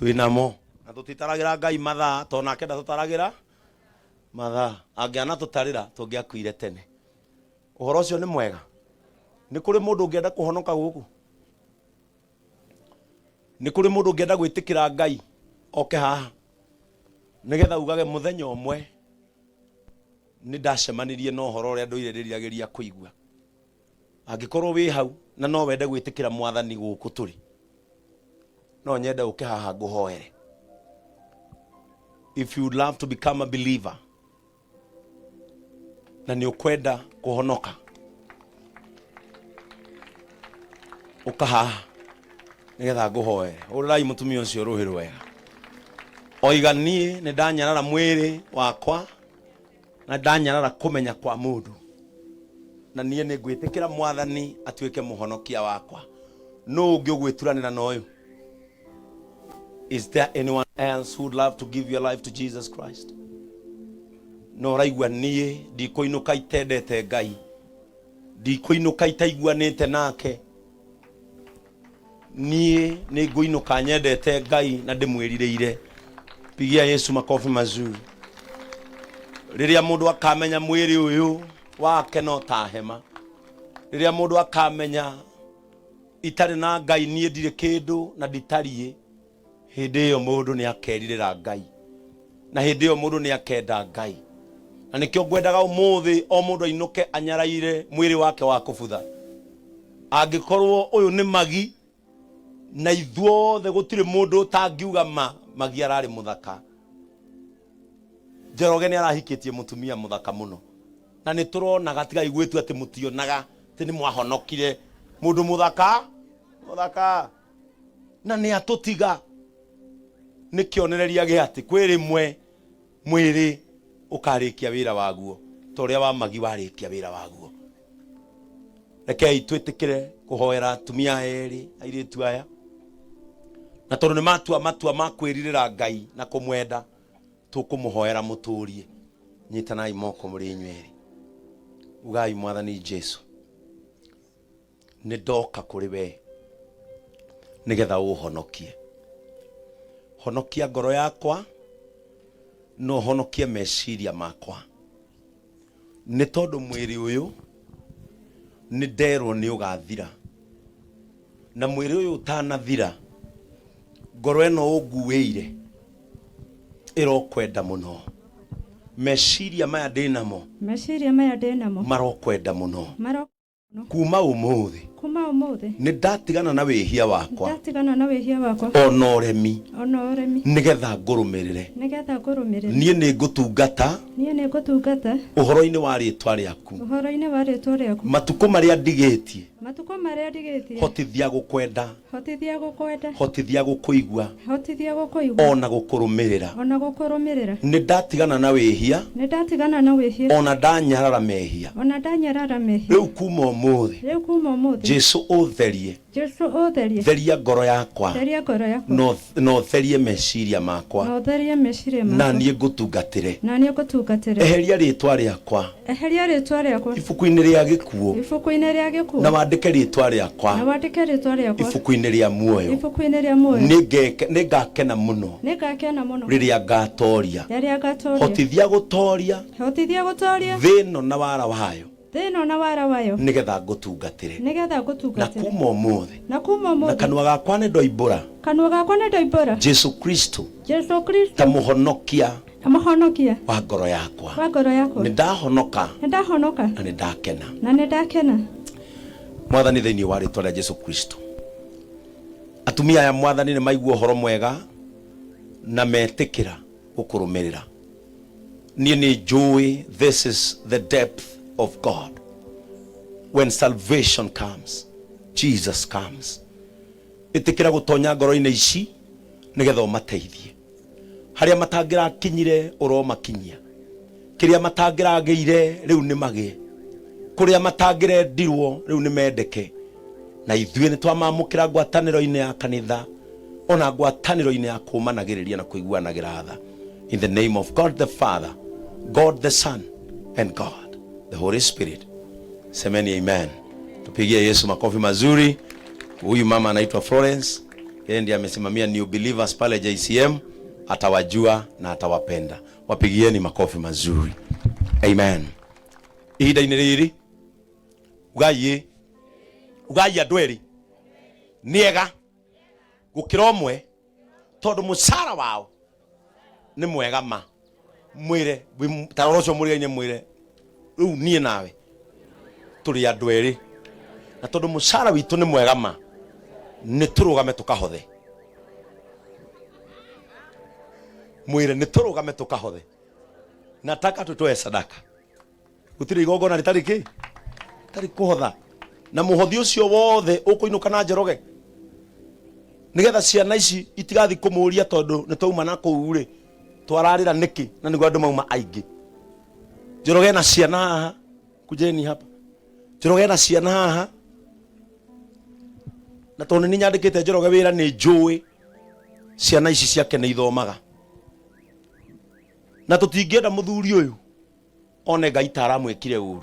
Twĩ namo na tũtitaragĩra Ngai mathaa, tondũ nake ndatũtaragĩra mathaa. Angĩanatũtarĩra tũngĩakuire tene. Ũhoro ũcio nĩ mwega. Nĩ kũrĩ mũndũ ũngĩenda kũhonoka gũkũ? Nĩ kũrĩ mũndũ ũngĩenda gwĩtĩkĩra Ngai oke haha nĩgetha ugage mũthenya ũmwe nĩ ndacemanirie na ũhoro ũrĩa ndũire ndĩriragĩria kũigua? Angĩkorwo wĩ hau na no wende gwĩtĩkĩra Mwathani gũkũ tũrĩ, no nyende ũke haha ngũhoere. If you would love to become a believer na nĩ ũkwenda kũhonoka, ũka haha nĩgetha ngũhoere. Hũrĩrai mũtumia ũcio rũhĩ rwega. Oiga, niĩ nĩ ndanyarara mwĩrĩ wakwa na ndanyarara kũmenya kwa mũndũ, na niĩ nĩ ngwĩtĩkĩra Mwathani atuĩke mũhonokia wakwa. Nũ ũngĩ ũgwĩturanĩra na ũyũ? Is there anyone else who would love to give your life to Jesus Christ? No ũraigua niĩ ndikũinũka itendete Ngai, ndikũinũka itaiguanĩte nake. Niĩ nĩ ngũinũka nyendete Ngai na ndĩmwĩrirĩire. Pigia Yesu makofi mazuri. Rĩrĩa mũndũ akamenya mwĩrĩ ũyũ wake no ta hema, rĩrĩa mũndũ akamenya itarĩ na Ngai niĩ ndirĩ kĩndũ na nditariĩ, hĩndĩ ĩyo mũndũ nĩ akerirĩra Ngai, na hĩndĩ ĩyo mũndũ nĩ akenda Ngai. Na nĩkĩo ngwendaga ũmũthĩ o mũndũ ainũke anyaraire mwĩrĩ wake wa kũbutha. Angĩkorwo ũyũ nĩ Magi, na ithuothe gũtirĩ mũndũ ũtangiuga ma Magi ararĩ mũthaka. Njoroge nĩ arahikĩtie mũtumia mũthaka mũno, na nĩ tũronaga, tigai gwĩtua atĩ mũtionaga atĩ nĩ mwahonokire. Mũndũ mũthaka mũthaka, na nĩ atũtiga. Nĩ kĩonereria gĩa atĩ kwĩ rĩmwe mwĩrĩ ũkarĩkia wĩra waguo ta ũrĩa wa Magi warĩkia wĩra waguo. Rekei twĩtĩkĩre kũhoera atumia aya erĩ, airĩtu aya, na tondũ nĩ matua matua ma kwĩrirĩra Ngai na kũmwenda, tũkũmũhoera mũtũrie. Nyitanai moko mũrĩ inyuĩ erĩ, ugai, Mwathani Jesu, nĩ ndoka kũrĩ we nĩgetha ũhonokie. Honokia ngoro yakwa na ũhonokie meciria makwa, nĩ tondũ mwĩrĩ ũyũ nĩ nderwo nĩ ũgathira, na mwĩrĩ ũyũ ũtanathira, ngoro ĩno ũnguĩire ĩrokwenda mũno, meciria maya ndĩnamo, meciria maya ndĩ namo, marokwenda mũno. Maro. Kuma ũmũthĩ, kuma ũmũthĩ, nĩ ndatigana na wĩhia wakwa, ndatigana na wĩhia wakwa, ona ũremi, ona ũremi, nĩgetha ngũrũmĩrĩre. Nĩgetha ngũrũmĩrĩre. Niĩ nĩ ngũtungata niĩ nĩ ngũtungata ũhoro-inĩ wa rĩtwa rĩaku ũhoro-inĩ wa rĩtwa rĩaku matukũ marĩa ndigĩtie. Matukũ marĩa ndigĩtie. Hotithia gũkwenda. Hotithia gũkwenda. Hotithia gũkũigua. Hotithia gũkũigua. Ona gũkũrũmĩrĩra. Ona gũkũrũmĩrĩra. Nĩ ndatigana na wĩhia. Nĩ ndatigana na wĩhia. Ona ndanyarara mehia. Ona ndanyarara mehia. Rĩu kuma ũmũthĩ. Rĩu kuma ũmũthĩ. Jesu ũtherie. Jesu ũtherie. Theria ngoro yakwa. Theria ngoro yakwa. Na ũtherie meciria makwa. Na ũtherie meciria makwa. Na niĩ ngũtungatĩre. Na niĩ ngũtungatĩre. Eheria rĩtwa rĩakwa. Eheria rĩtwa rĩakwa. Ibuku-inĩ rĩa gĩkuũ. Ibuku-inĩ rĩa gĩkuũ. Na wandĩke rĩtwa rĩakwa. Na wandĩke rĩtwa rĩakwa. Ibuku-inĩ rĩa muoyo. Ibuku-inĩ rĩa muoyo. Nĩngakena mũno. Nĩngakena mũno. Rĩrĩa ngatoria. Rĩrĩa ngatoria. Hotithia gũtoria. Hotithia gũtoria. Thĩ ĩno na wara wayo. Thĩ ĩno na wara wayo. Nĩgetha ngũtungatĩre. Nĩgetha ngũtungatĩre. Na kuma ũmũthĩ. Na kuma ũmũthĩ. Na kanua gakwa nĩndoimbũra. Kanua gakwa nĩndoimbũra. Jesu Kristo. Jesu Kristo. Ta mũhonokia. Ta mũhonokia. Wa ngoro yakwa. Wa ngoro yakwa. Nĩ ndahonoka. Nĩ ndahonoka. Na nĩ ndakena. Na nĩ ndakena. Mwathani, thĩinĩ wa rĩtwa rĩa Jesu Kristo, atumia aya, Mwathani, nĩ maigua ũhoro mwega na metĩkĩra gũkũrũmĩrĩra. Niĩ nĩ njũĩ this is the depth of God. When salvation comes, Jesus comes. Ĩtĩkĩra gũtonya ngoro-inĩ ici nĩgetha ũmateithie harĩa matangĩrakinyire, ũromakinyia kĩrĩa matangĩragĩire, rĩu nĩ magĩe kũrĩa matangĩrendirwo, rĩu nĩ mendeke. Na ithuĩ nĩ twamamũkĩra ngwatanĩro-inĩ ya kanitha, ona ngwatanĩro-inĩ ya kũmanagĩrĩria na kũiguanagĩra tha. In the name of God the Father, God the Son and God the Holy Spirit, semeni amen. Tupigie Yesu makofi mazuri. Huyu mama anaitwa Florence. Yeye ndiye amesimamia New Believers pale JCM, atawajua na atawapenda. Wapigieni makofi mazuri. Amen. Ihinda-inĩ rĩrĩ ugai ugai andũ erĩ nĩ ega gũkĩra ũmwe tondũ mũcara wao nĩ mwega ma mwĩre ta ũcio mũrĩaine mwĩre rĩu niĩ nawe tũrĩ andũ erĩ na tondũ mũcara witũ nĩ mwega ma nĩ tũrũgame tũkahothe mwĩre nĩ tũrũgame tũkahothe nataka tutoe sadaka gũtirĩ igongona rĩtarĩ kĩ tarĩ kũhotha na mũhothi ũcio wothe ũkũinũka na Njoroge nĩgetha ciana ici itigathi kũmũria tondũ nĩ twauma na kũu rĩ twararĩra nĩkĩ na nĩguo andũ mauma aingĩ. Njoroge na ciana haha, kujeni hapa. Njoroge na ciana haha na tondũ nĩ nyandĩkĩte Njoroge wĩra nĩ njũĩ ciana ici ciake nĩ ithomaga na tũtingĩenda mũthuri ũyũ one Ngai ta aramwĩkire ũru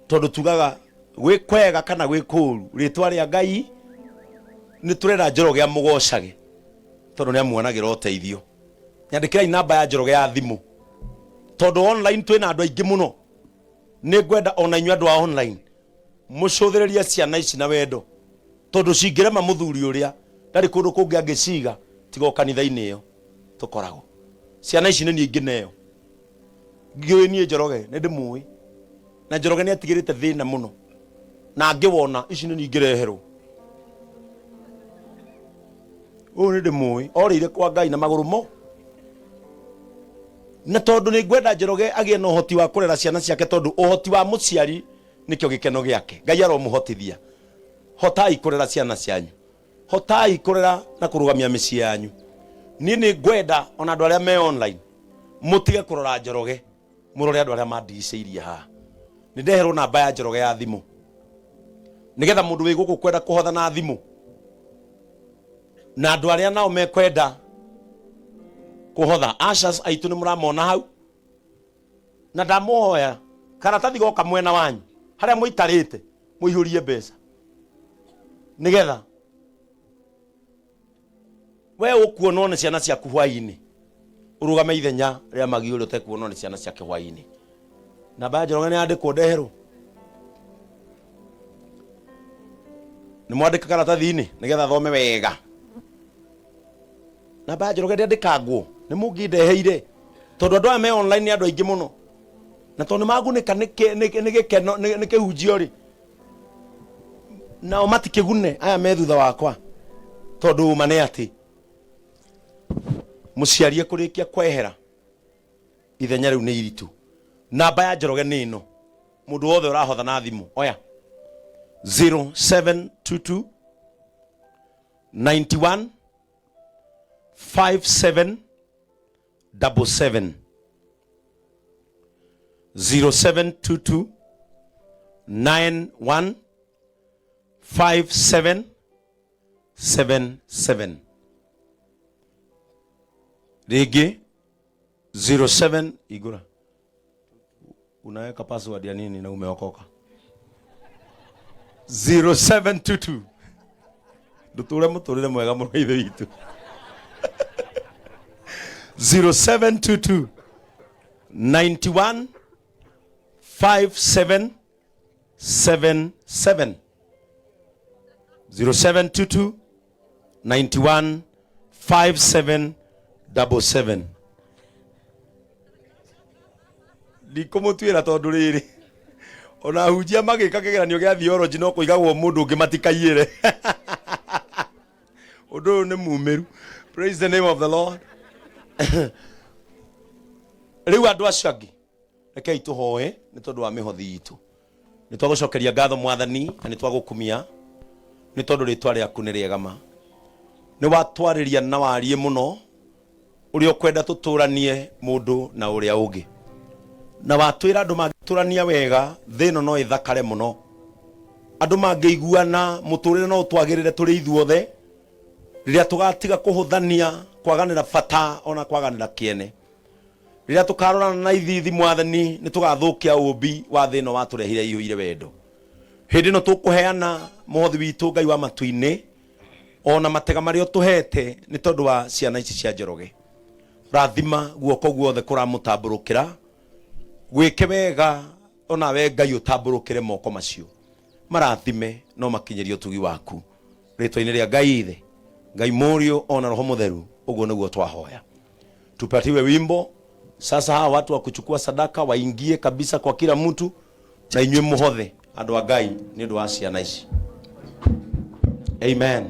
tondũ tugaga gwĩ kwega kana gwĩ kũru rĩtwa rĩa Ngai nĩ tũrenda Njoroge amũgocage tondũ nĩ amuonagĩra ũteithio. Nyandĩkĩrai namba ya Njoroge ya thimũ tondũ online twĩna andũ aingĩ mũno nĩ ngwenda ona inyuĩ andũ a online mũcũthĩrĩrie ciana ici na wendo tondũ cingĩrema mũthuri ũrĩa ndarĩ kũndũ kũngĩ angĩciga tiga o kanitha-inĩ ĩyo tũkoragwo. Ciana ici nĩ niĩ ingĩneo ngĩũĩ niĩ Njoroge nĩ ndĩmũĩ na Njoroge nĩ atigĩrĩte thĩna mũno na ngĩwona ici nĩ niĩ ingĩreherwo ũyũ nĩ ndĩmũĩ orĩire kwa Ngai na magũrũ mo na tondũ nĩ ngwenda Njoroge agĩe na ũhoti wa kũrera ciana ciake tondũ ũhoti wa mũciari nĩkĩo gĩkeno gĩake. Ngai aromũhotithia. Hotai kũrera ciana cianyu, hotai kũrera na kũrũgamia mĩciĩ yanyu. Niĩ nĩ ngwenda ona andũ arĩa me online mũtige kũrora Njoroge, mũrore andũ arĩa mandigicĩirie haha. Nĩ ndeherwo namba ya Njoroge ya thimũ nĩgetha mũndũ wĩ gũkũ kwenda kũhotha na thimũ na andũ arĩa nao mekwenda kũhotha ushers aitũ nĩ mũramona hau na ndamũhoya karatathi goka mwena wanyu harĩa mũikarĩte mũihũrie mbeca nĩgetha we ũkuonwo nĩ ciana ciaku hwainĩ ũrũgame ithenya rĩa magi ũrĩa ũtekuonwo nĩ ciana ciake hwainĩ. Namba ya Njoroge nĩ yandĩkwo ndeherwo nĩ mwandĩka karatathi-inĩ nĩgetha thome wega. Namba ya Njoroge ndĩandĩkangwo nĩ mũngĩndeheire tondũ andũ aya me online nĩ andũ aingĩ mũno na tondũ nĩ magunĩka nĩ gĩkeno nĩ kĩhunjio rĩ nao matikĩgune aya me thutha wakwa tondũ ũma nĩ atĩ mũciari ekũrĩkia kwehera ithenya rĩu nĩ iritũ. Namba ya Njoroge nĩ ĩno, mũndũ wothe ũrahotha na thimũ oya 0722 91 57 77 0722 91 57 77 rĩngĩ 07 igura unaweka password ya nini na umeokoka 0722 ndũtũre mũtũrĩre mwega mũno ithe witũ 0722 91 57 77 0722 91 57 77 ndikũmũtuĩra tondũ rĩrĩ ona hunjia magĩka kĩgeranio gĩa theology no kũigagwo mũndũ ũngĩ matikaiyĩre ũndũ ũyũ nĩ mumĩru. Praise the name of the Lord. Rĩu andũ acio angĩ rekei tũhoe nĩ tondũ wa mĩhothi itũ. Nĩ twagũcokeria ngatho Mwathani na nĩ twagũkumia nĩ tondũ rĩtwa rĩaku nĩ rĩega ma. Nĩ watwarĩria na wariĩ mũno ũrĩa ũkwenda tũtũranie mũndũ na ũrĩa ũngĩ, na watwĩra andũ mangĩtũrania wega thĩ ĩno no ĩthakare mũno. Andũ mangĩiguana mũtũrĩre no ũtwagĩrĩre tũrĩ ithuothe rĩrĩa tũgatiga kũhũthania kwaganĩra bata ona kwaganĩra kĩene. Rĩrĩa tũkarorana na ithithi Mwathani nĩ tũgathũkia ũmbi wa thĩ ĩno watũrehire iyũire wendo. Hĩndĩ ĩno tũkũheana mũhothi witũ Ngai wa matu-inĩ, Ona matega marĩa ũtũhete nĩ tondũ wa ciana ici cia Njoroge. Rathima guoko guothe kũramũtambũrũkĩra, gwĩke wega, onawe Ngai ũtambũrũkĩre moko macio, marathime no makinyĩrie ũtugi waku, rĩtwa-inĩ rĩa Ngai Ithe, Ngai Mũriũ, ona Roho Mũtheru. Ũguo nĩguo twahoya. Tupatiwe wimbo sasa. Hawa watu wa kuchukua sadaka waingie kabisa kwa kila mtu, na inyuĩ mũhothe andũ a Ngai nĩ ũndũ wa ciana ici. Amen.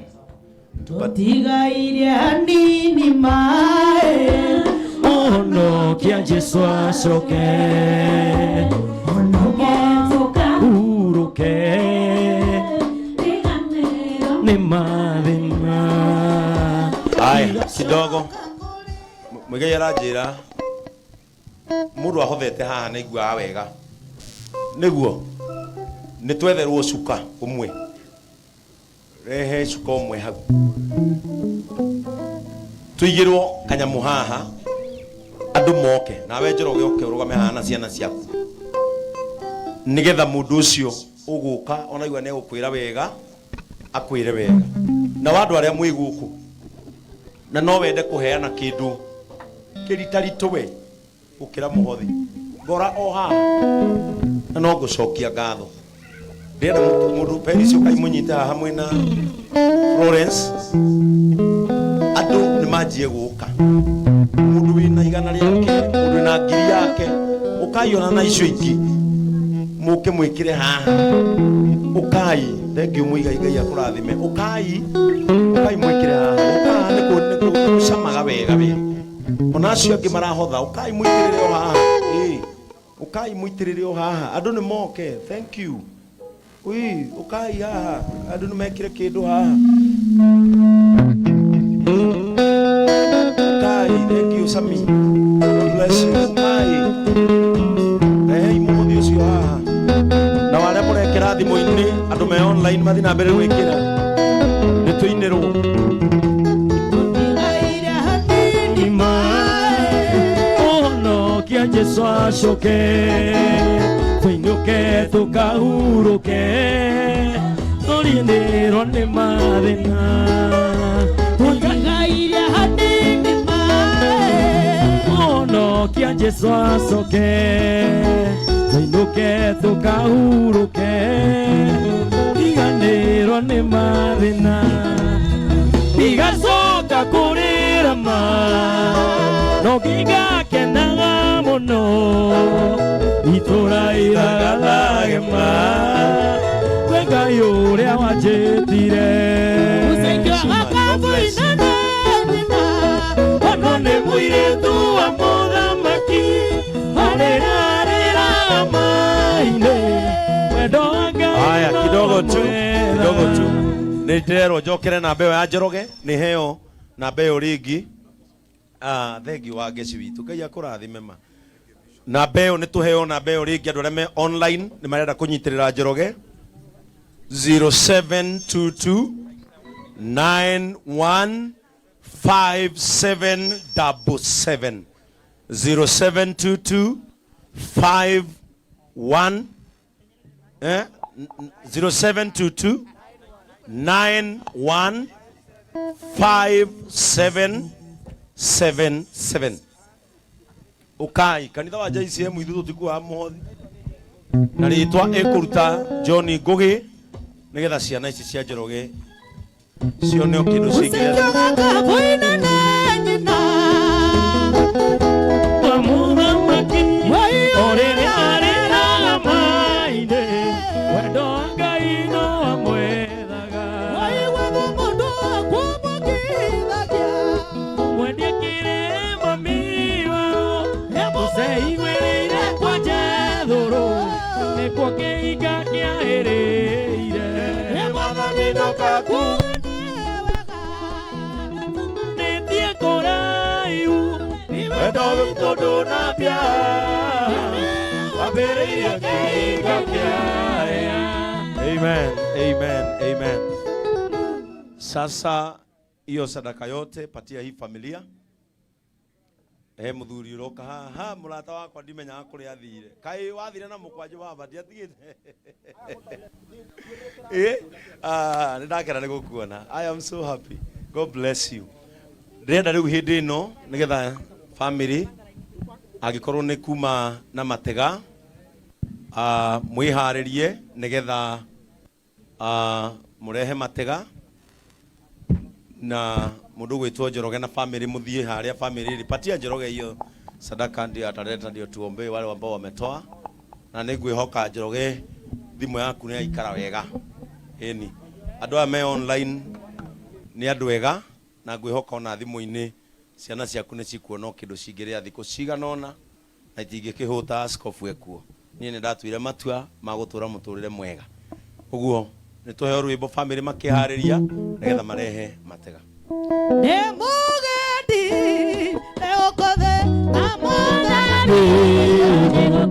Tũtigaire hanini maĩ. Honokia Jesu acoke, huruke nĩ mathĩna. Haya, kidogo. Mwigai aranjĩra mũndũ ahothete haha nĩ aiguaga wega, nĩguo nĩ twetherwo cuka ũmwe, rehe cuka ũmwe hau, tũigĩrwo kanyamũ haha, andũ moke, nawe Njoroge ũke ũrũgame haha na ciana ciaku, nĩgetha mũndũ ũcio ũgũka onaigua nĩ egũkwĩra wega, akwĩre wega. Na wa andũ arĩa mwĩ gũkũ na no wende kũheana kĩndũ kĩritaritũ we gũkĩra mũhothi, ngora o haha, na no ngũcokia ngatho. Ndĩrenda mũndũ Peris, ũkai mũnyite haha mwĩna Florence. Andũ nĩ manjie gũka, mũndũ wĩna 100 rĩake, mũndũ wĩna 1,000 yake, ũkai ona na icio ingĩ, mũke mwĩkĩre haha. Ũkai, thank you Mũigai, Ngai akũrathime. Ũkai, ũkai mwĩkĩre haha. Ũka haha nĩ gũcamaga wega we, ona acio angĩ marahotha, ũkai mũitĩrĩre o haha. Ĩĩ, ũkai mũitĩrĩre o haha, andũ nĩ moke. Thank you. Ui, ũkai haha, andũ nĩ mekĩre kĩndũ haha. Ũkai, thank you Sami, God bless you. Ũkai, rehei mũhothi ũcio haha, na warĩa mũrekĩra thimũ-inĩ, andũ me online mathiĩ na mbere gwĩkĩra, nĩ tũinĩrwo. Tũtigaire hanini maĩ. Honokia Jesu acoke, tũinũke tũkahurũke, tũrinĩrwo nĩ mathĩna. Tũtigaire hanini maĩ. Honokia Jesu acoke, tũinũke tũkahurũke, riganĩrwo nĩ mathĩna, ndigacoka kũrĩra ma, no ngingakenaga mũno, itũra iragathagema kwĩ Ngai ũrĩa wanjĩtire. Ono nĩ mũirĩtu wa mũthamaki, arĩrarĩra maĩ-inĩ, wendo wa Ngai. Haya, kidogo tu, kidogo tu. Nĩ ndĩrerwo njokere namba ĩyo ya Njoroge, nĩ heo namba ĩyo rĩngĩ. Ah, thengiũ wa ngeci witũ, Ngai akũrathime ma. Namba ĩyo nĩ tũheo namba ĩyo rĩngĩ, andũ arĩa me online nĩ marenda kũnyitĩrĩra Njoroge. 0722 915777, 0722 51 0722 915777. Ukai kanitha wa JCM, ithuĩ tũtikuaga mũhothi, na rĩtwa ĩkũruta John Ngugi, nĩgetha ciana ici cia Njoroge cione o kĩndũ cingĩre. Wa mũthamaki, ũrĩrarĩraga maĩ-inĩ, wendo wa Ngai no amwethaga. Mwendie kĩrĩma mami wao ũceigwĩrĩire kwa Jethũrũ, nĩkuo kĩhinga kĩahĩrĩire. Mwathani ndoka nĩthiĩ kũraihu, wendo witũ ndũnambia, wambĩrĩirie kĩhinga kĩahĩa. Amen, amen, amen. Sasa hiyo sadaka yote patia hii familia. He muthuri uroka haha, murata wakwa ndimenyaga kuria athire. Kai wathire na mukwanju baba ndiatigite. Ah, nĩ ndakena nĩ gũkuona. I am so happy. God bless you. Ndĩrenda rĩu hĩndĩ ĩno nĩgetha family angĩkorwo nĩ kuma na matega, mwĩharĩrie nĩgetha mũrehe matega na mũndũ gwĩtwo Njoroge na family mũthiĩ harĩa family ĩrĩ. Patia Njoroge hiyo sadaka ndio ataleta, ndio tuombee wale ambao wametoa, na nĩ ngwĩhoka Njoroge thimũ yaku nĩ yaikara wega. Ĩni andũ aya me online nĩ andũ ega, na ngwĩhoka ona thimũ-inĩ ciana ciaku nĩ cikuona o kĩndũ cingĩrĩa thikũ cigana ũna na itingĩkĩhũta. Askofu ekuo, niĩ nĩ ndatuire matua ma gũtũra mũtũrĩre mwega. Ũguo nĩ tũheo rwĩmbo family makĩharĩria nĩgetha marehe matega. Nĩ mũgendi nĩ ũkũthĩ na mũthani.